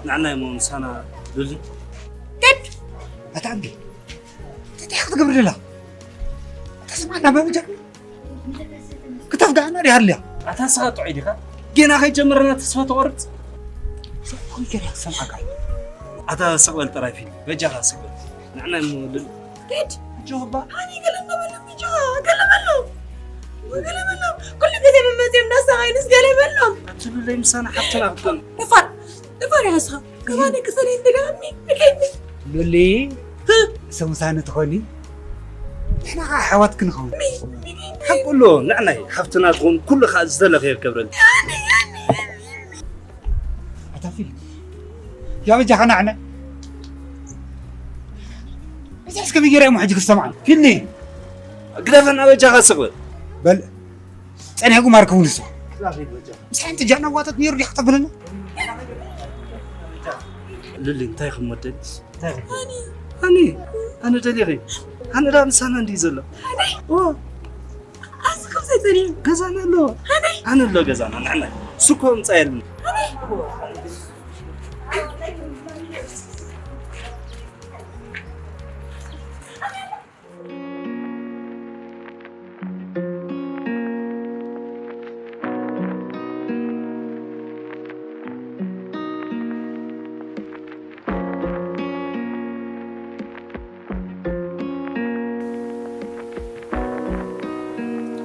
ንዓና እሞ ምሳና ሉሊ። ግድ! ኣታ ኣንዲ፣ እንታይ ክትገብር ደላ? ኣታ ስምዓና በብጃ። ክተፍግኣና ድያ ሃልያ? ኣታ ንስኻ ጥዑይ ዲኻ? ጌና ከይጀመርና ተስፋ ትቖርጽ? ኩል ገለ ክሰምዓካ። ኣታ ስቕ በል ጥራይ ፊልም። በጃኻ ስቕ በል። ንዓና እሞ ሉሊ። ግድ! ኣጆኻ እባ። ኣነ ገለ እንዳበሎም ኣጆኻ፣ ገለ በሎም። ገለ በሎም። ኩሉ ግዜ መመጽዮም እንዳሳቐዩንስ ገለ በሎም። ኣቲ ሉለይ ምሳና ሓፍትና ክትኮን። ደፋር፣ ደፋር ኢኻ ንስኻ። ክባኒ ክሰሪ እንደገና ሚ፣ ንከይኒ። ሉሊ፣ ህ? እሶም ምሳኒ ትኾኒ? ንሕና ኸዓ ኣሕዋት ክንኸውን። ሚ፣ ሚ፣ ሚ። ሓቁ ኣሎ፣ ንዕናይ ሓፍትና ትኹን፣ ኩሉ ኸዓ ዝደለኽዮ ክገብረልኪ። ኣነ፣ ኣነ፣ ኣነ፣ ኣነ። ኣታ ፊል፣ ያ በጃኻ ንዓና። እዚ እስከ ብጌራ እሞ ሕጂ ክሰምዓን። ፊልኒ፣ ግደፈና በጃኻ ስቕ በል። በል፣ ጸኒሕኩም ኣርከቡኒ እሱ። ምስ ሓንቲ ጃና ዋጠት ነይሩ ዲኻ ተብለና? ሉሊ፣ እንታይ ኢኹም ወደይ? እንታይ ኢኹም? ሃኒ፣ ኣነ ደሊኺ። ሃኒ ደኣ ምሳና እንድዩ ዘሎ። ሃኒ? ኦ። ኣዚ ከም ዘይጸንዩ። ገዛና ኣሎ። ሃኒ? ኣነ ኣሎ ገዛና፣ ንዕና። እሱ እኮ ምጻእ የለን። ሃኒ?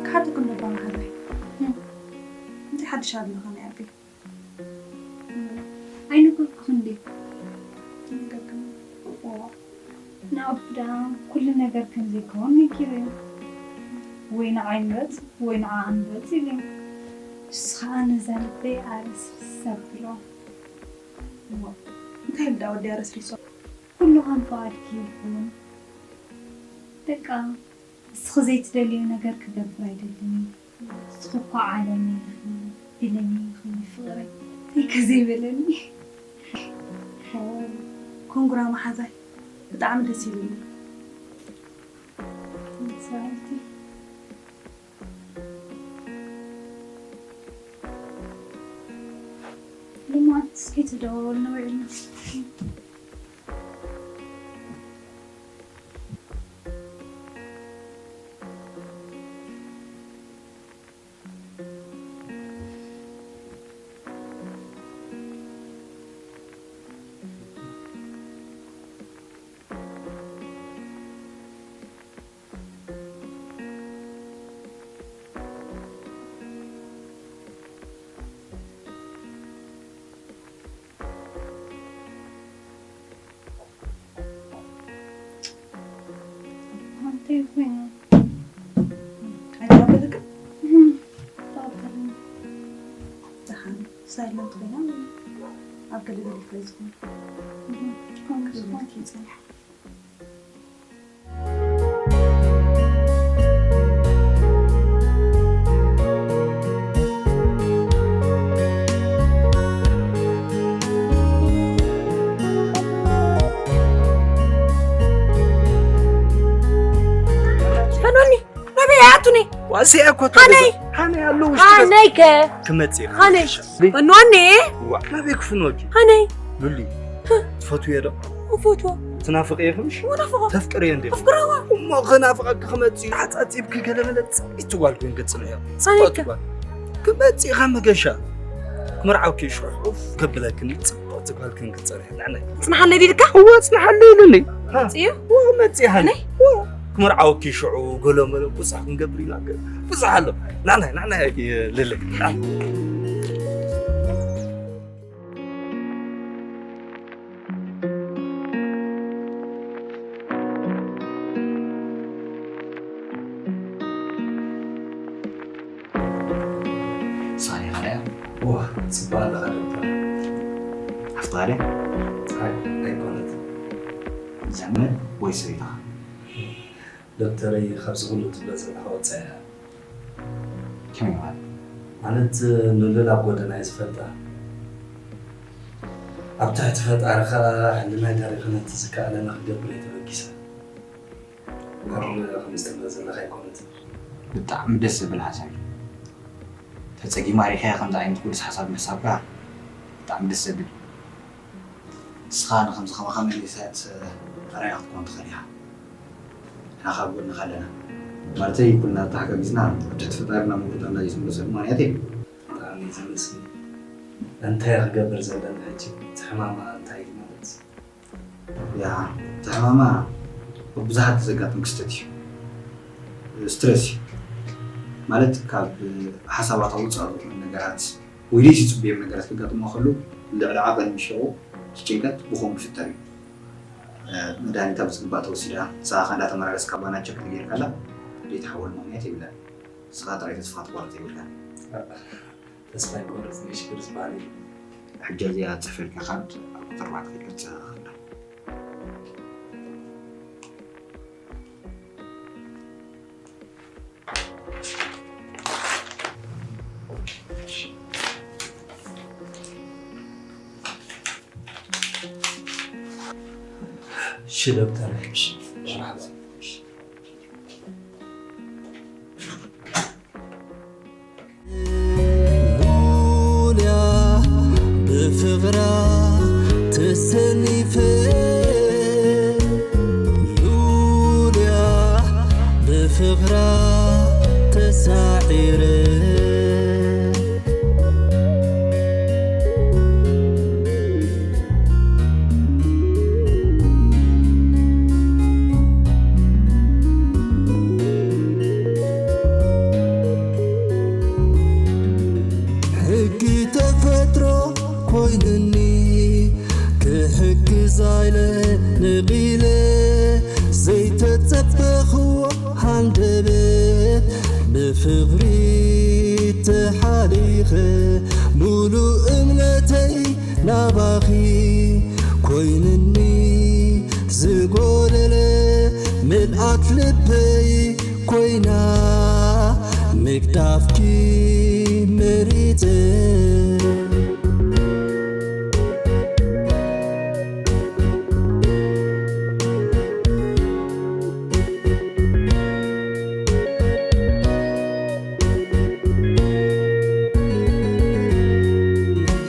ክሓተኩም ነበር መሓዛይ። እም። እንታይ ሓድሽ ኣለኻ ናይ ኣቢ? ኣይነገርኩኽን ድየ? ኣይነገርክን። እዋ፣ ንኣቡ ደኣ ኩሉ ነገር ከም ዘይከውን ነጊረዮ። ወይ ንዓይ ምረጽ ወይ ንዓኣ ምረጽ ኢለዮ። ንሱ ኸኣ ነዛ ልበይ ኣረስርስ ኣብሎ። እዋ፣ እንታይ ኢሉ ደኣ ወዲ ኣረስሪሶ? ኩሉ ከም ፍቓድኪ ይኹን። በቃ፣ ንስኺ ዘይትደልዮ ነገር ክገብር ኣይደልን እየ። ንስኺ እኮ ዓለመይ ኢኺ፣ ድለየይ ኢኺ ፍቕረይ፣ እንታይ ከ ዘይበለኒ። ኦ፣ ኮንግራ መሓዛይ፣ ብጣዕሚ ደስ ኢሉኒ። ሰበይቲ። ሎማዓንትስ ከይተደዋወልና ውዒልና። ኣንተ ይኾይኑ። ኣይተቐበለክን? እም፣ ተቐበለኒ። ደሓን፣ ሳይለንት ኮይና ኣብ ገለ ገለ ክፍለ ዝኾነ። እም፣ ከምኡ ዝኾነ። ክፍለ ይጸንሕ። ፈኖኒ፣ ናበይ ኣቱኒ? ዋሲ እኮ ሃነይ! ሃነይ ኣለዉ ውሽጢ ገዛ። ሃነይ ከ? ክመጽእ ኢኻ። ሃነይ። ፈኖኒ! ዋ፣ ናበይ ክፍኖኪ? ሃነይ! ሉሊ፣ ትፈትውዮ ዶ? እፈትዎ። ትናፍቕዮ ኢኺ ምሽ? እዎ፣ ናፍቖ። ተፍቅርዮ እንዲኺ? ኣፍቅረዋ። እሞ ክናፍቐኪ ክመጽእ እዩ። ዓጻጺብኪ ገለ መለ ጽብቕቲ ጓል ኮይንኪ ትጽንሕዮ። ጸኒሕካ። ጽብቕቲ ጓል። ክመጽእ ኢኻ መገሻ። ክምርዓውኪ ሽዑ ኡፍ ከብለክን ጽብቕቲ ጓል ኮይንኪ ትጸንሒ። ንዕናይ። ጽንሓለይ ዲልካ? እዎ፣ ጽንሓለይ ኢሉኒ። ሃ? ጽዩ? እዎ፣ ክመጽእ ኢኻ። ኣነይ? እዎ። ክምርዓውኪ ሽዑ ገሎ መለ ብዙሕ ክንገብር ኢና። ብዙሕ ኣሎ። ንዕናይ፣ ንዕናይ፣ ልሊ። ሳኒ ኸኣ እዋ፣ ጽቡቕ ኣለኻ ዶክተር። ሓፍትኻ ድያ? ኣይ፣ ኣይኮነትን። ዘመድ ወይ ሰበይትኻ? ዶክተረይ፣ ካብዚ ኩሉ ትብሎ ዘለኻ ወጻኢ እያ። ከመይ ማለት? ማለት፣ ንሉል ኣብ ጎደና እየ ዝፈልጣ። ኣብ ትሕቲ ፈጣሪ ኸኣ ሕልናይ ታሪኽን እቲ ዝከኣለኒ ክገብር እየ ተበጊሰ። ኣብ ከምዚ ትብሎ ዘለኻ ኣይኮነትን። ብጣዕሚ ደስ ዘብል ሓሳብ እዩ። ተጸጊማ ሪእኻያ ከምዚ ዓይነት ቅዱስ ሓሳብ ምሕሳብካ ብጣዕሚ ደስ ዘብል እዩ። ንስኻ ንኸምዚ ከማኻ መንእሰያት ኣርኣያ ክትኮን ትኽእል ኢኻ። ንሕና ካብ ጎንኻ ኣለና። ማለተይ ኩልና ተሓጋጊዝና ኣብ ትሕቲ ፈጣሪ ናብ ምውርዳና እዩ ዝምለሰሉ ምኽንያት የለን። ብጣዕሚ እዩ ዘመስግን። እንታይ ክገብር ዘለና ሕጂ? እቲ ሕማማ እንታይ እዩ ማለት? ያ፣ እቲ ሕማማ ኣብ ብዙሓት ዘጋጥም ክስተት እዩ። ስትረስ እዩ። ማለት ካብ ሓሳባታ ውፃእ ዝኾኑ ነገራት ወይ ደይ ዝፅበዮም ነገራት ከጋጥሞ ከሎ ልዕሊ ዓቐን ምሸቑ ጭንቀት ብኸምኡ ክፍጠር እዩ። መድሃኒት ኣብ ዝግባእ ተወሲዳ ንስኻ ከኣ እንዳተመላለስካ ባና ቸክ ተገይርካላ ዘይትሓወል ምኽንያት የብላን። ንስኻ ጥራይ ተስፋ ክትቆርጽ የብልካን። ተስፋ ኣይቆርጽን እየ ሽግር ዝበሃል የለን። ሕጂ እዚኣ ጽፈልካ ካርድ ኣብ ቁጽሪ ኣርባዕተ ከይቀጽ ይኽእል። እሺ ዶክተር፣ እሺ፣ እሺ። ሉልያ ብፍቕራ ተሰኒፈ፣ ሉልያ ብፍቕራ ተሳዒረ። ሕጊ ተፈጥሮ ኮይኑኒ ክሕግዛ ኢለ ነቒለ ዘይተጸበኽዎ ሃንደበት ብፍቕሪ ተሓሊኸ ሙሉእ እምነተይ ናባኺ ኮይኑኒ ዝጎደለ ምልኣት ልበይ ኮይና ምግዳፍኪ መሪጸ።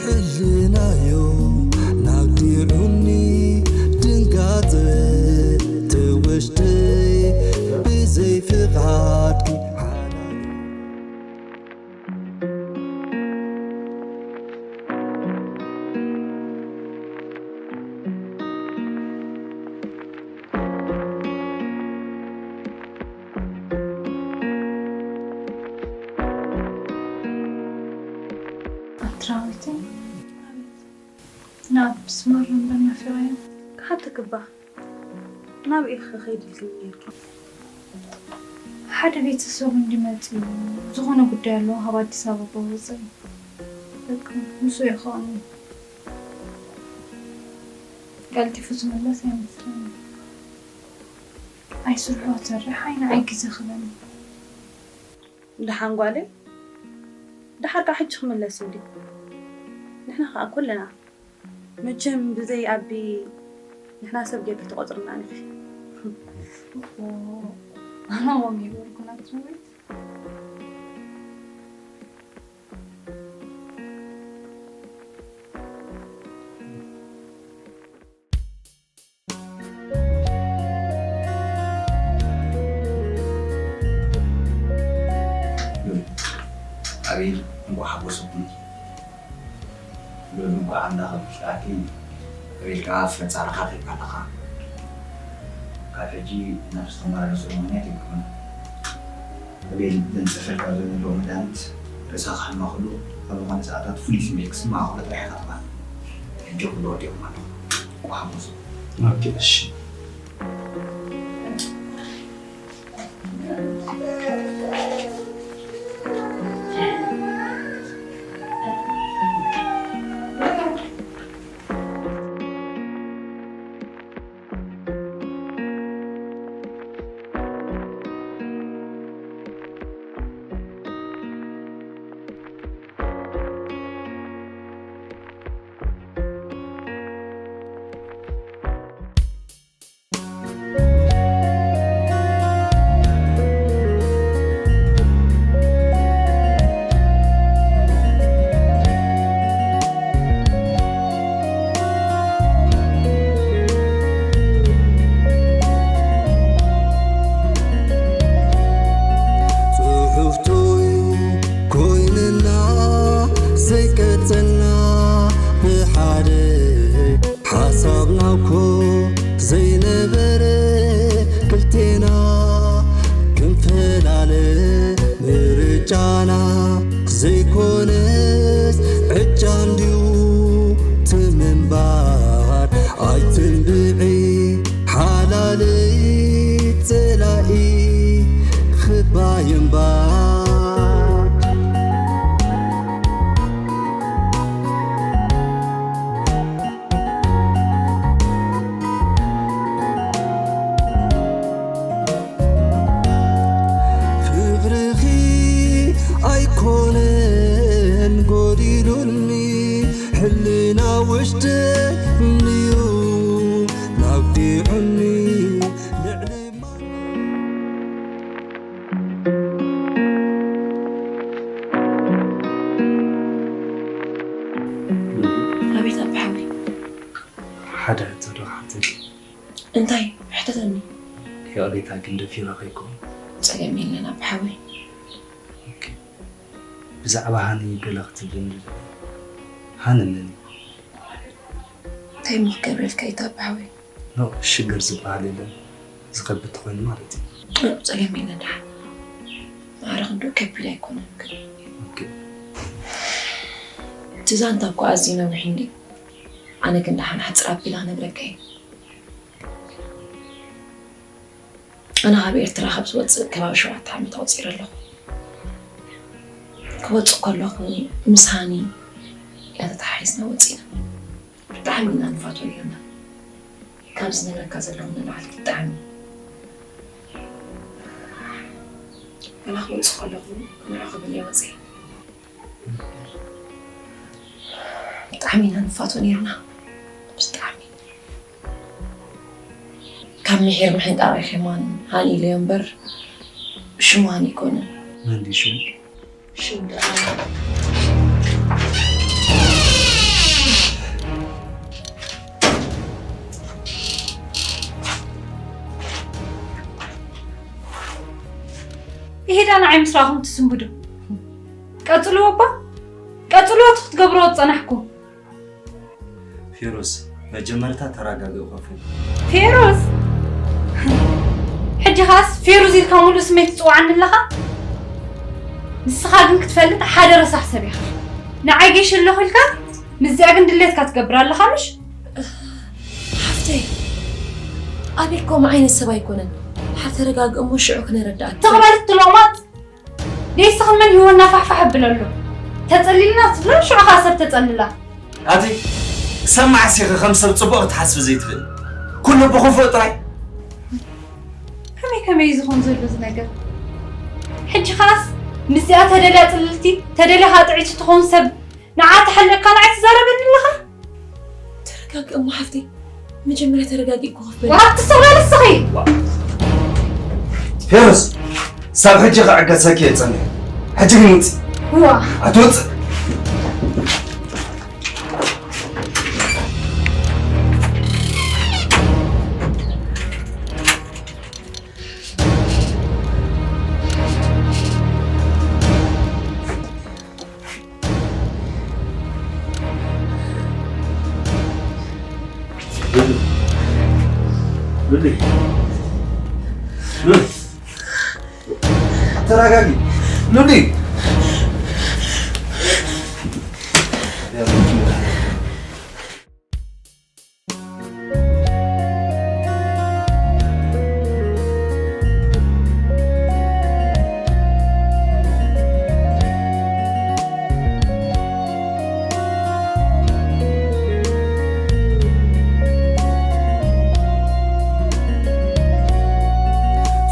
ሕልናዮ ናዲዑኒ ድንጋጸ ተወሽደይ ብዘይ ፍቓድኪ ሓላል። ኣትራዊተይ፣ ናብ ስመር እምበር ናፊቐዮ። ክሓተኪ እባ፣ ናበይ ኢኺ ከይዲ ኢልክኒ ነይርኪ? ሓደ ቤተሰቡ እንዲመጽእ እዩ፣ ዝኾነ ጉዳይ ኣለዎ፣ ካብ ኣዲስ ኣበባ ወጸ እዩ። በቃ፣ ምስኡ እዩ ክቐኒ። ቀልጢፉ ዝምለስ ኣይመስለኒ። ኣይስርሖ ትሰርሕ፣ ኣይ ንዓይ ግዜ ክበኒ። ደሓን ጓለይ፣ ደሓር ከኣ ሕጂ ክምለስ እዩ ድዩ? ንሕና ከኣ ኩልና መቸም ብዘይ ኣቢ ንሕና ሰብ ጌርኪ ትቆጽርና ኢኺ። ኣነ ሞም ይበልኩ ናትሪ ቤት። ሉል፣ ኣቤል፣ እንቋዕ ሓጎሰኩም። ሉል፣ እንቋዕ ኣምላኽ ኣብቂዓኪ። ኣቤል፣ ከኣ ፍረ ጻዕርኻ ረኺብካ ኣለኻ። ካብ ሕጂ ነፍሲ ተመላለሱ ምኽንያት ይግብና። ኣቤል፣ ዘንጸፈልካ ዘሎ መድሃኒት ርእሳ ክሕማ ከሎ ኣብ ዝኾነ ሰዓታት ፍሉይ ስምዒት ክስምዓ ከሎ ጥራሕ ኢኻ ትበሃል። ሕጂ ኩሉ ወዲእኩም ኣለኹም። እንቋዕ ሓጎሰኩም። ኦኬ፣ እሺ። ጸና ብሓደ ሓሳብና እኮ ዘይነበረ ክልቴና ክንፈላለ ምርጫና ዘይኮነስ ዕጫ እንድዩ ትምንባር ኣይትንብዒ ሓላለይ ጸላኢ ክባይ እምባ ፍቕርኺ ኣይኮነን ጎዲሉኒ ሕልና ውሽጢ እንድዩ ናፍቂዑኒ ልዕሊ ኣቤት ኣቢ ሓወይ። ሓደ ሕቶ ዶ ክሓተኪ? እንታይ? ሕተተኒ። ይቕሬታ ግን ደፊረ ከይኮን። ጸገም የለን ኣቢ ሓወይ። ኦኬ። ብዛዕባ ሃኒ ገለ ክትብልኒ ዶ? ሃኒ መን እዩ? እንታይ እሞ ክገብረልካ እዩ ኣቢ ሓወይ? ኖ ሽግር ዝበሃል የለን። ዝኸብድ ተኾይኑ ማለት እዩ። ኖ ጸገም የለን ደሓን። ማዕረ ክንድኡ ከቢድ ኣይኮነን ግን። ኦኬ። እቲ ዛንታ እኮ ኣዝዩ ነዊሕ እንድዩ። ኣነ ግን ደሓን ሓጽር ኣቢለ ክነግረካ እየ። ኣነ ካብ ኤርትራ ካብ ዝወፅእ ከባቢ ሸውዓተ ዓመት ኣቑፂረ ኣለኹ። ክወፅእ ከለኹ ምስ ሃኒ እያ ተተሓሒዝና ወፂና። ብጣዕሚ ኢና ንፋቶ ነይርና። ካብ ዝነግረካ ዘለኹ ንላዕሊ ብጣዕሚ። ኣነ ክወፅእ ከለኹ ንዑ ክብል እየ ወፂአ። ብጣዕሚ ኢና ንፋቶ ነይርና። ብጣዕሚ። ካብ ምሒር ምሕንቃቕ የኼማን ሃኒ ኢለዮ እምበር ሽሙ ሃኒ ኣይኮነን። መን ድዩ ሽሙ? ሽሙ ደኣ ይሄዳ ንዓይ ምስ ረኣኹም ትስንብዱ። ቀጽልዎ እባ ቀጽልዎ፣ እቲ ክትገብርዎ ዝጸናሕኩም። ፌሮዝ፣ መጀመርታ ተረጋግእ ከፉ። ፌሮዝ? ሕጂ ኸኣስ ፌሩዝ ኢልካ ሙሉእ ስመይ ትጽውዓኒ ኣለኻ? ንስኻ ግን ክትፈልጥ ሓደ ረሳሕ ሰብ ኢኻ። ንዓይ ጌሽ ኣለኹ ኢልካ ምስዚኣ ግን ድሌትካ ትገብር ኣለኻ ምሽ? ሓፍተይ፣ ኣቤል ከምኡ ዓይነት ሰብ ኣይኮነን። ሓ ተረጋግእ እሞ ሽዑ ክነረዳእካ። ትቕበል ትሎማት ደይስኽን መን ህይወና ፋሕፋሕ ኣብለሉ ተጸሊልና ትብሎ ሽዑ ኸኣ ሰብ ተጸልላ። ኣቲ ክሰማዕ ሲኺ ከም ሰብ ጽቡቕ ክትሓስቢ ዘይትኽእል ኩሉ ብኽፉእ ጥራይ። ከመይ ከመይ እዩ ዝኾን ዘሎ እዚ ነገር? ሕጂ ኸኣስ ምስዚኣ ተደልያ ጽልልቲ ተደልያ ኸኣ ጥዕይቲ ትኸውን ሰብ ንዓ ትሓልቕካ ንዓይ ትዛረበኒ ኣለኻ? ተረጋግእ እሞ ሓፍተይ፣ መጀመርያ ተረጋጊእ ኮፍ በል። ዋት ትስቕበል እስኺ። ፌሩዝ ሳብ ሕጂ ክዕገሰኪ እየ ጸኒሐ። ሕጂ ግን ውጽእ። ዋ ኣትውጽእ። ተረጋጊ ሉሊ።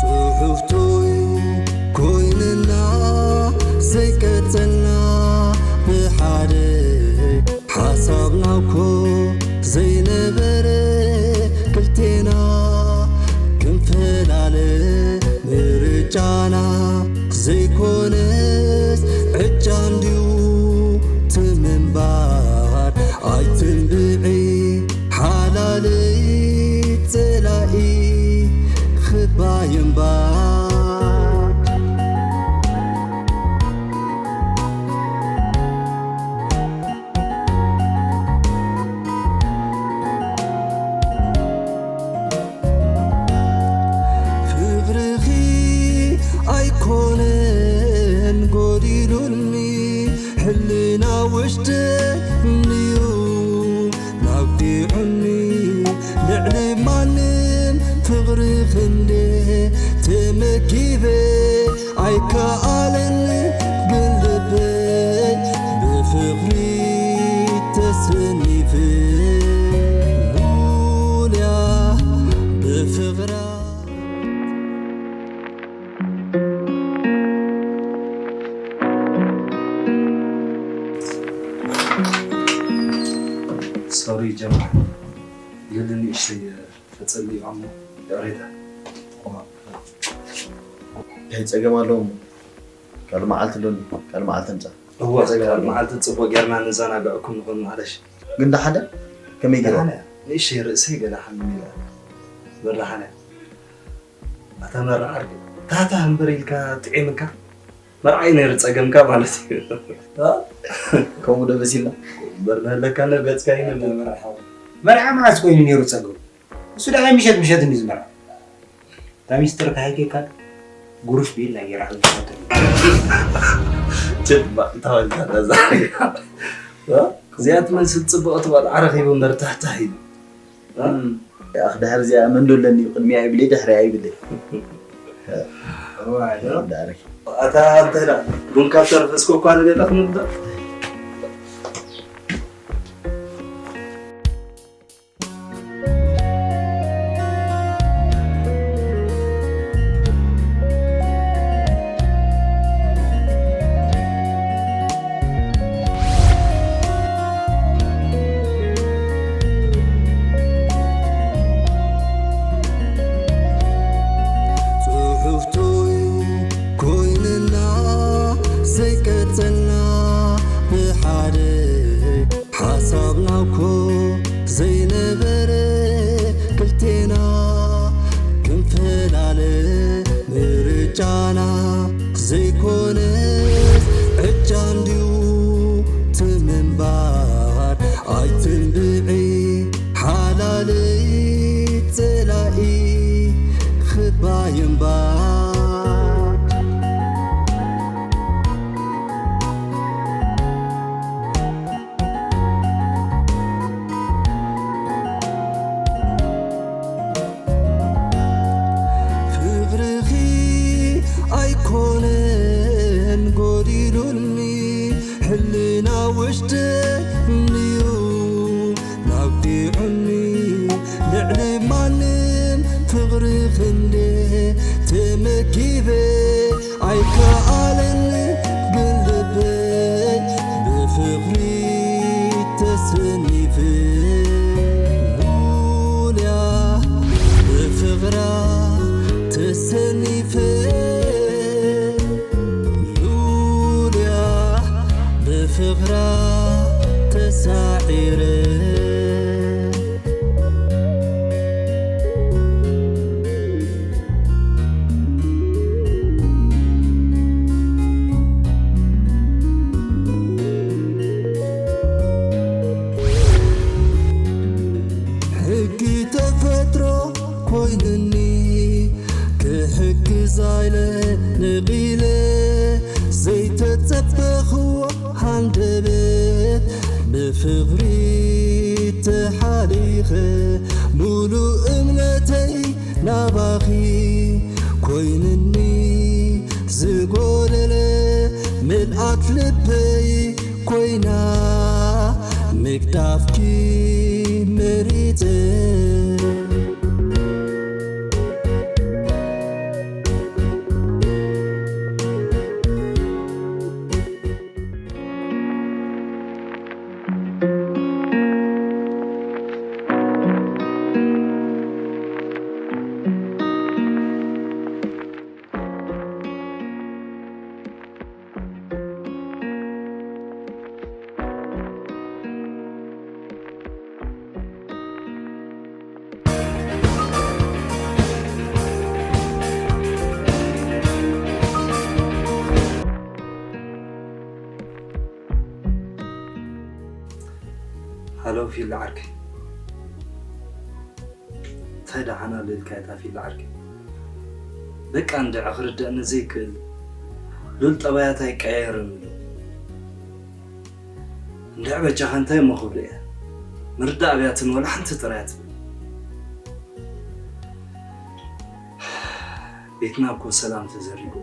ጽሑፍቶይ ኮይንና ዘይቀጸልና ብሓደ ሓሳብና እኮ ዘይነበረ ክልቴና ክንፈላለ ምርጫና ዘይኮነስ ዕጫ እንድዩ ትምንባር ኣይትንብዒ ሓላለይ ጸላኢ ክባይ እምባ። ሕልና ውሽጢ እንዩ ናቢዑኒ ልዕሊ ማንም ፍቕሪ ክንደ ተመጊበ ኣይከኣለን ግን ልበይ ብፍቕሪ ተሰኒፈ ሉልያ ብፍቕራ ሶሪ ጀማል ልል ንእሽተይ ተጸሊዩ እሞ ይቕሬታ። እንታይ ጸገም ኣለዎ እሞ ካልእ መዓልቲ ኣሎኒ። ካልእ መዓልቲ ንጻ። እወ ካልእ መዓልቲ ጽቡቕ ጌርና ንዘናግዐኩም ንኹን ማለሽ። ግን ደሓደ ከመይ ገይረ? ደሓነ ንእሽተይ ርእሰይ ገለ ሓሚም ኢለ። መራሓነ ኣታ መራዓር ታታ እምበር ኢልካ ጥዒምካ መርዓይ ነይሩ ጸገምካ ማለት እዩ። ከምኡ ዶ መሲልና? እምበር መለካ ነ ገጽካ ይነ መርዓ መርዓ መዓስ ኮይኑ ነይሩ ጸገም? እሱ ደኣ ምሸት ምሸት እንዲ ዝመርዓ እታ ሚስጥር ካይከካ ጉሩሽ ቢል ናይ ጌራ ክትፈተሉ ትባዕ ተባልካ ተዛሪባ። እዚኣ ትመስል ጽብቕቲ ቆልዓ ረኺቡ እምበር ታህታህ ኢሉ። ያኽ ድሕር እዚኣ መን ዶ ኣለኒ ቅድሚያ ይብለይ ድሕሪያ ይብለይ። እዋ፣ ዶ? ዳረክ። ኣታ ኣንተ ዳ ቡን ካብ ተርፈስኮ እኳ ንገለ ክንብሎ። ጽሑፍቶይ ኮይንና ዘይቀጸልና ብሓደ ሓሳብና እኮ ዘይነበረ ክልቴና ክንፈላለ ምርጫና ዘይኮነ ዕጫ እንድዩ ትምንባር ኣይትንብዒ ሓላለይ ጸላኢ ክባይ እምባ ፍቕርኺ ኣይኮነን ጎዲሉኒ ሕልና ውሽጢ እንዩ ናቢዑኒ ልዕሊ ማንም ፍቕሪ ክንደ ተመጊበ ኣይከኣለን ግን ልበይ ብፍቕሪ ተሰኒፈ ሉልያ ብፍቕራ ተሰኒፈ ሉልያ ብፍቕራ ተሳዒረ ሕጊ ተፈጥሮ ኮይንኒ ክሕግዛ ኢለ ነቒለ ዘይተጸበኽዎ ሃንደበት ብፍቕሪ ተሓሊኸ ሙሉእ እምነተይ ናባኺ ኮይንኒ ዝጎደለ ምልኣት ልበይ ኮይና ምግዳፍኪ መሪጸ ሃሎ ፊል ዓርከይ። እንታይ ደሓን ኣሎ ኢልካ እታ ፊል ዓርከይ? በቃ እንድዒ ክርደኣኒ ዘይክእል ሉል ጠባያት ኣይቀያየርን ኣሎ። እንድዒ በጃኻ እንታይ እሞ ክብሎ እየ? ምርዳእ ኣብያትን ወላ ሓንቲ ጥራይ ኣትብል። ቤትና እኮ ሰላም ተዘሪጉ።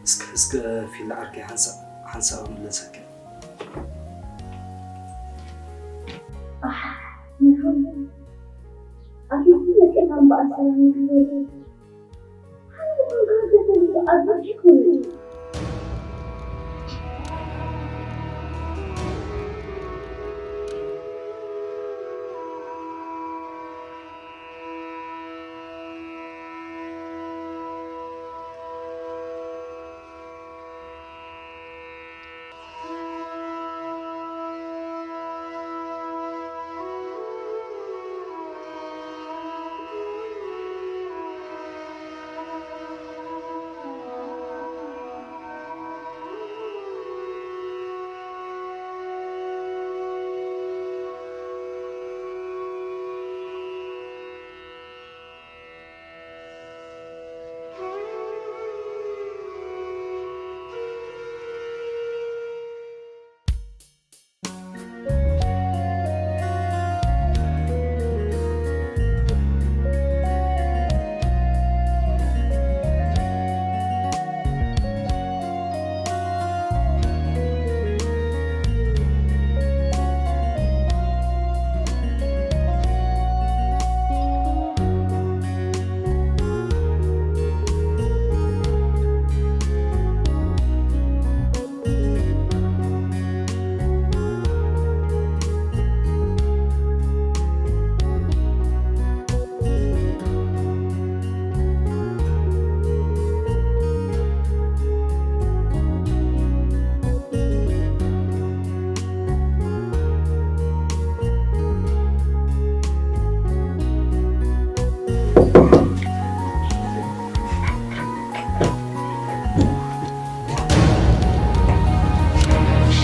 እስከ፣ እስከ ፊል ዓርከይ ሓንሳእ፣ ሓንሳእ ክምለሰካ። ኣሕ፣ መርሃባ። ኣቤት መጤኻ እምበኣር ሰላም ይግበረልካ። ኣነ ምዃንካ ዘተንብእ ኣዝዩ ክብሪ እዩ።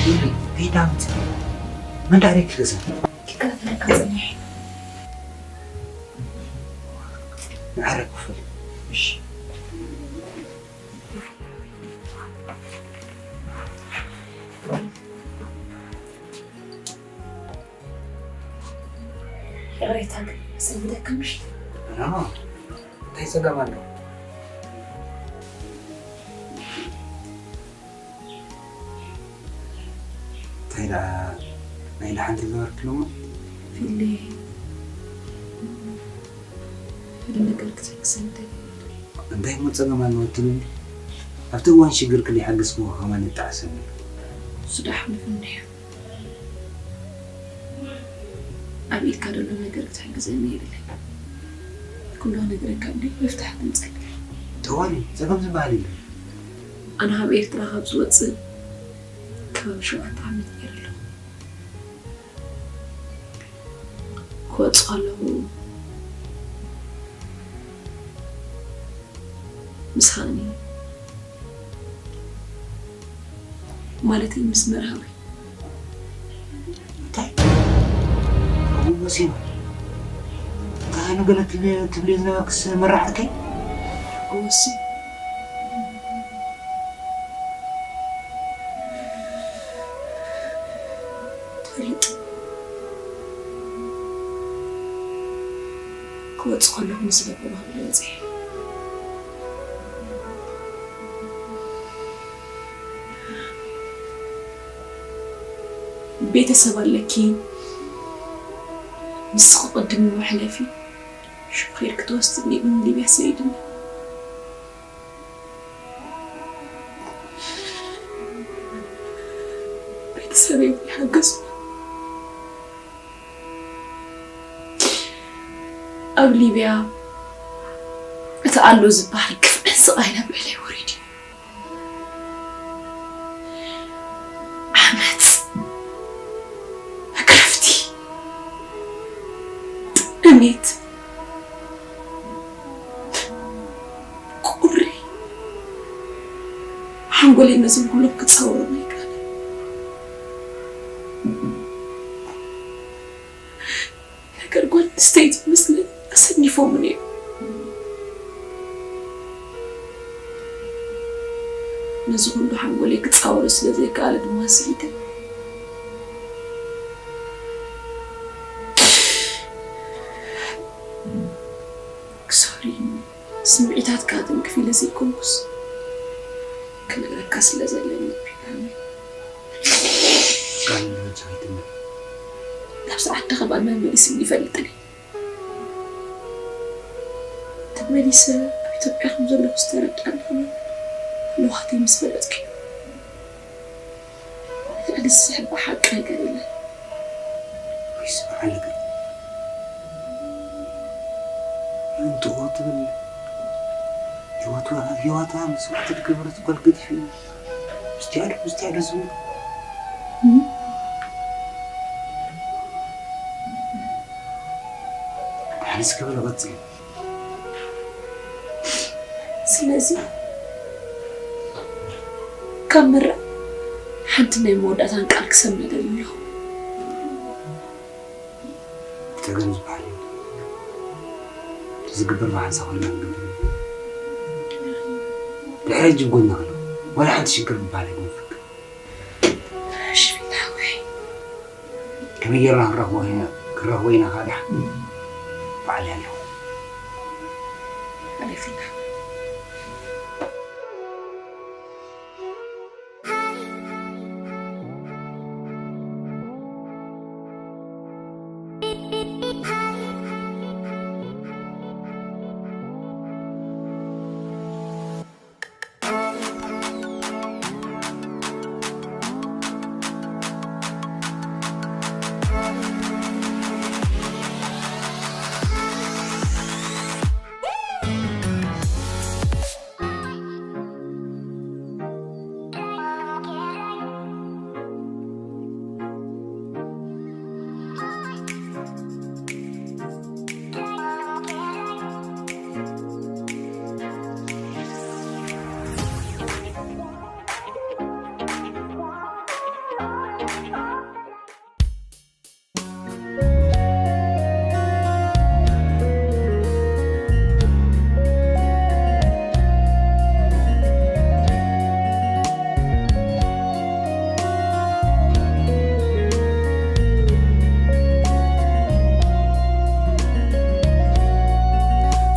ሉሊ፣ ከይዳ ምጽእ። መን ዳኣ ርኢኪ ገዛ? ይከታተለካ ጸኒሐ። ንዓረ ክፍል። እሺ። ይቕሬታ ግን ኣሰንብደካ ምሽ? ኖ፣ ኖ። እንታይ ጸገም ኣለዎ? እንታይ ደኣ ናይ ደሓን ተዘዋወርክሎሞ? ፊሊ፣ ሓደ ነገር ክትሕግዘኒ ደልየ። እንታይ እሞ ጸገም ኣለዎ ትብልኒ? ኣብቲ እዋን ሽግርኪ ዘይሓገዝክዎ ከማን ይጠዓሰኒ። እሱ ደኣ ሓሊፉ እንድዩ። ኣብ ኢድካ ዘሎ ነገር ክትሕግዘኒ የድልይ። ኩሉ ክነግረካ እንድየ፣ መፍትሒ ክንጸልሕ። ተዋኒ፣ ጸገም ዝበሃል የለን። ኣነ ካብ ኤርትራ ካብ ዝወጽእ ከባቢ ሸውዓተ ዓመት ገይረ ኣለኹ። ክወጽእ ከለኹ ምስ ሃኒ፣ ማለተይ ምስ መርሃዊ። እንታይ? እው፣ ወሲኑ። እንታይ ገለ ትብል-፣ ትብሊ ዝነበርክስ መራሕተይ? ወሲኑ። ትፈልጥ፣ ክወጽእ ከለኹ ንስለ ብባህሊ ወጺኤ። ቤተሰብ ኣለኪ፣ ንስኺ ቅድሚ መሕለፊ ሹፌር ክትወስድኒ ኢሉ ንሊብያ ሰዲዱኒ። ቤተሰበይ እውን ይሓገዙ። ኣብ ሊብያ እቲ ኣሎ ዝበሃል ግፍዕን ስቓይን ኣብ ልዕለይ ወሪዱ እዩ። ዓመጽ፣ መግረፍቲ፣ ጥሜት፣ ቁሪ፣ ሓንጎለይ ነዞም ኩሎም ክጻወሮም ኣይከኣለን። ነገር ጓል ኣንስተይቲ መስለን ኣሰኒፎምን እዮም። ነዚ ኩሉ ሓንጎለይ ክጻወሮ ስለ ዘይከኣለ ድማ ስሒተ። ሶሪ፣ ስምዒታትካ ትንክፍ ኢለ ዘይኮንኩስ፣ ክነግረካ ስለ ዘለኒ ቢላኒ። ቃል ንመቻሪትነት። ናብ ሰዓት ደኸባ መመሊስኒ ይፈልጥን እዩ። ተመሊሰ ኣብ ኢትዮጵያ ከም ዘለኹ ዝተረዳእኒ ከሎ፣ ህልዋተይ ምስ ፈለጥኩ እዩ። ልዕሊ ዝስሕብ ሓቂ ነገር የለን። ወይስ በዓል ነገር? ምንትኾ ትብል? ህይወቷ፣ ህይወታ መስዋዕቲ ዝገበረት ጓል ገዲፉ እዩ። ምስቲ ኣዶ፣ ምስቲ ኣዶ ዝብል? እም? ደሓን እስከ በለ ቀጽል። ስለዚ ካብ ምረ ሓንቲ ናይ መወዳእታን ቃል ክሰምዕ ደሊ ኣለኹ። ጸገም ዝበሃል የለን። እቲ ዝግበር ብሓንሳብ ኮይና ንገብር። ድሕሪ ሕጂ ጎና ክሎ ዋላ ሓንቲ ሽግር ዝበሃል ኣይኮንኩን። እሺ ፊላወይ። ከመይ ጌርና ክንረኽቦ ኢና፣ ክንረኽቦ ኢና ካድሓ? ባዕለይ ኣለኹ። ኣነ ፊላወይ።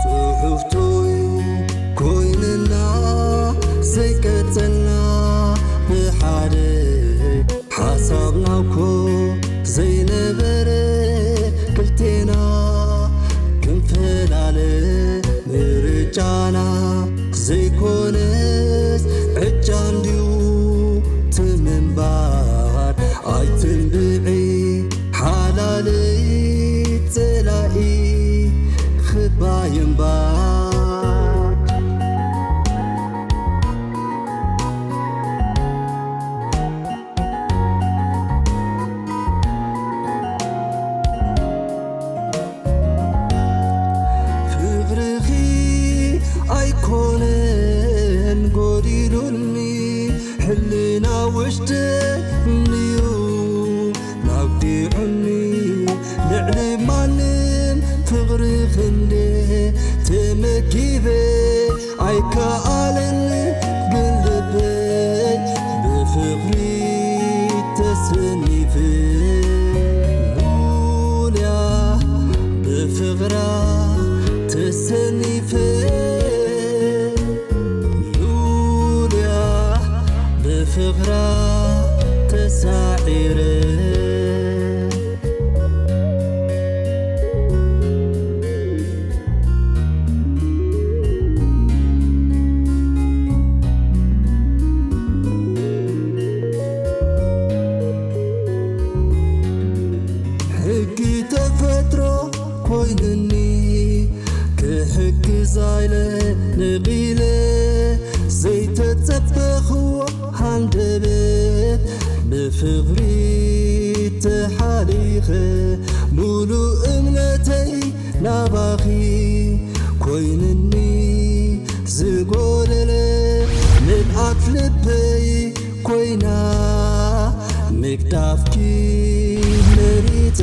ጽሑፍቶይ ኮይንና ዘይቀጸልና ብሓደ ሓሳብና እኮ ዘይነበረ ክልቴና ክንፈላለ ምርጫና ዘይኮነስ ዕጫ እንድዩ ትምንባር ኣይትንብዒ ሓላለይ ጸላኢ ክባይ እምባ። ፍቕርኺ ኣይኮነን ጎዲሉኒ፣ ሕልና ውሽጢ እንድዩ ናውዲዑኒ። ልዕሊ ማንም ፍቕርኺ እንደ ተመኪበ ኣይከኣለን ግን ልበይ ብፍቕሪ ተሰኒፈ። ሉልያ ብፍቕራ ተሰኒፈ። ሉልያ ብፍቕራ ተሳዒረ። ሕጊ ተፈጥሮ ኮይኑኒ ክሕግዛ ኢለ ነቒለ ዘይተጸበኽዎ ሃንደበት ብፍቕሪ ተሓሊኸ ሙሉእ እምነተይ ናባኺ ኮይንኒ ዝጎደለ ምልኣት ልበይ ኮይና ምግዳፍኪ መሪጸ።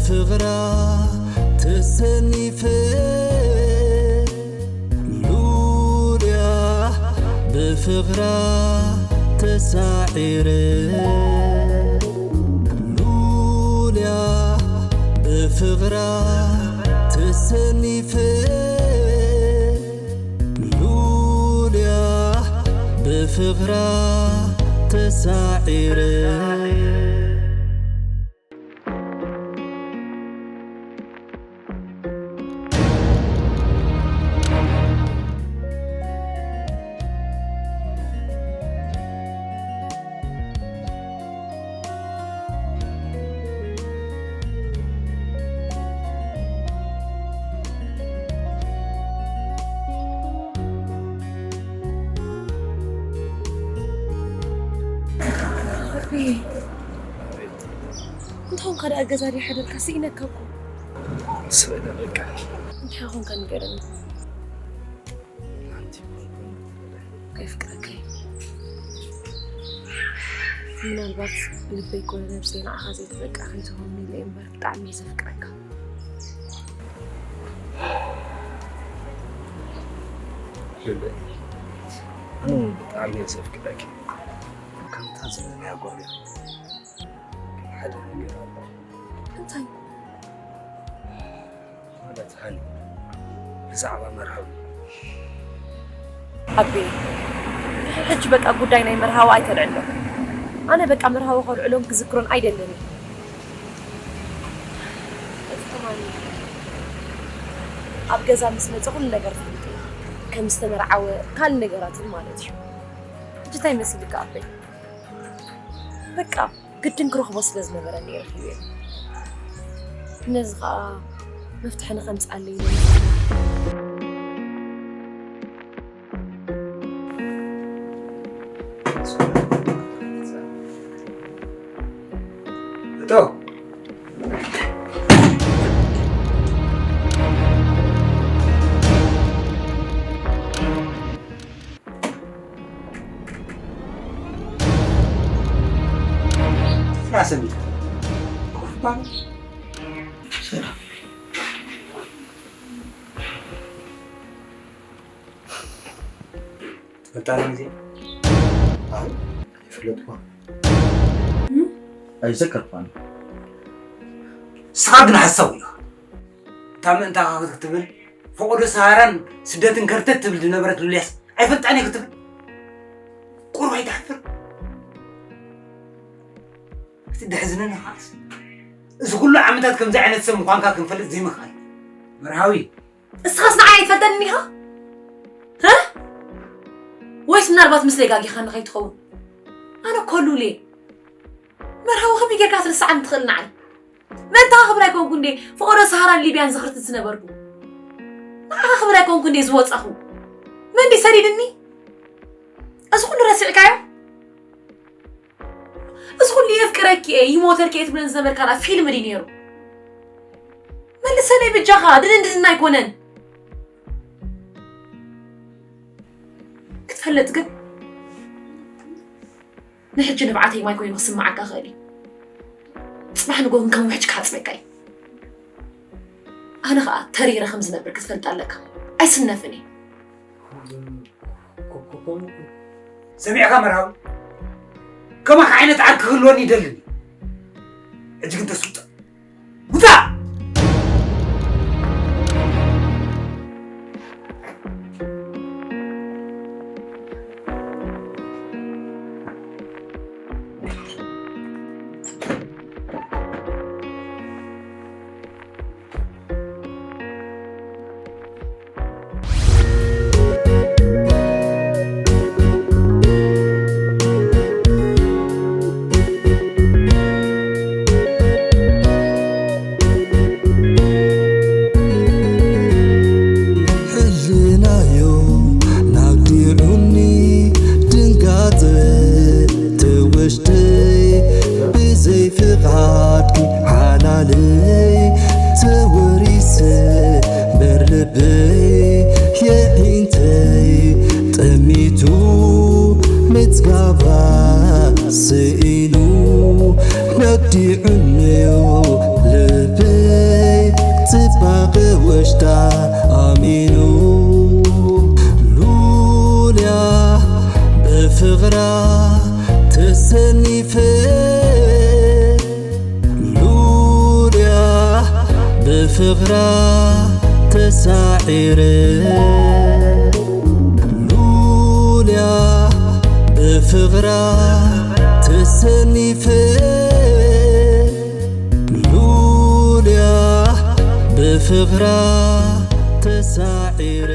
ፍቕራ ተሰኒፈ ሉልያ ብፍቕራ ተሳዒረ ሉልያ ብፍቕራ ተሰኒፈ ሉልያ ብፍቕራ ተሳዒረ እንተኾንካ ደኣ ገዛ ድዩ ሓደርካ? ስኢነካ እኮ። ስእለ በቃ። እንታይ ኾንካ ንገረኒ። ሓንቲ ኮንኩን ከይፍቅረካ እዩ። ምናልባት ልበይ ኮነ ነብሰይ ንዓኻ ዘይትበቅዕ ከይትኸውን ኢለ እምበር ብጣዕሚ እየ ዘፍቅረካ። ልበይ፣ ኣነ እውን ብጣዕሚ እየ ዘፍቅረኪ። ከምታ ዘለናያ ጓል እያ። ሓደ ነገር ኣሎ። እንታይ? ማለት ሃኒ፣ ብዛዕባ መርሃዊ። ኣቤ፣ ሕጂ በቃ ጉዳይ ናይ መርሃዊ ኣይተልዕሎ። ኣነ በቃ መርሃዊ ከልዕሎን ክዝክሮን ኣይደልን እየ። እቲ ከማን ኣብ ገዛ ምስ መጸ ኩሉ ነገር ፍልጥ እዩ። ከም ዝተመርዓወ ካልእ ነገራትን ማለት እዩ። ሕጂ እንታይ መሲልካ ኣቤ? በቃ ግድን ክረኽቦ ስለ ዝነበረኒ እየ ረኺበዮ። ነዚ ኸኣ መፍትሒ ንኸምጽኣለይ ኢለ። እቶ ስራሕ ሰሚት ኮፍ ባል። ሰላም። ትፈልጣ ና ግዜ? ኣይ፣ ኣይፍለጥኳ። ኣይዘከርኳን። ንስኻ ግን ሓሳዊ ኢኻ። እታ ምእንታኻ ክትብል ፈቐዶ ሰሃራን ስደትን ከርተት ትብል ዝነበረት ሉልያስ ኣይፈልጣን እየ ክትብል ቁሩብ ኣይትሓፍር? እቲ ደሕዝነኒ ኸዓስ፣ እዚ ኩሉ ዓመታት ከምዚ ዓይነት ሰብ ምዃንካ ክንፈልጥ ዘይምኽኣል። መርሃዊ። እስኻስ ንዓይ ኣይትፈልጠንን ኢኻ? ህ? ወይስ ምናልባት ምስለይ ጋጊኻኒ ከይትኸውን? ኣነ እኮ ሉል እየ። መርሃዊ ከመይ ጌርካ ትርስዓኒ ትኽእል ንዓይ? መን ተኻ ክብል ኣይኮንኩ እንዴ ፍቐዶ ሰሃራን ሊብያን ዝኽርትት ዝነበርኩ? ንዓኻ ክብል ኣይኮንኩ እንዴ ዝወጻኹ? መን ድዩ ሰዲድኒ? እዚ ኩሉ ረሲዕካዮ? እዚ ኩሉ የፍቅረኪ እየ፣ ይሞተልኪ እየ ትብለኒ ዝነበርካ ደኣ ፊልም ድዩ ነይሩ? መልሰለይ ብጃኻ፣ ድንን ድንን ኣይኮነን። ክትፈልጥ ግን ንሕጂ ንብዓተይ ማይ ኮይኑ ክስምዓካ ይኽእል እዩ። ጽባሕ ንግሆ ግን ከም ውሕጅ ክሓጽበካ እዩ። ኣነ ኸኣ ተሪረ ከም ዝነብር ክትፈልጥ ኣለካ። ኣይስነፍን እየ። ሰሚዕካ መርሃዊ? ከማኻ ዓይነት ዓርኪ ክህልወኒ ይደልን እዩ። ሕጂ ግን ተስውጣ። ውጻእ! ብውሽጣ ኣሚኑ ሉልያ ብፍቕራ ተሰኒፈ ሉልያ ብፍቕራ ተሳዒረ ሉልያ ብፍቕራ ተሰኒፈ ሉልያ ብፍቕራ ተሳዒረ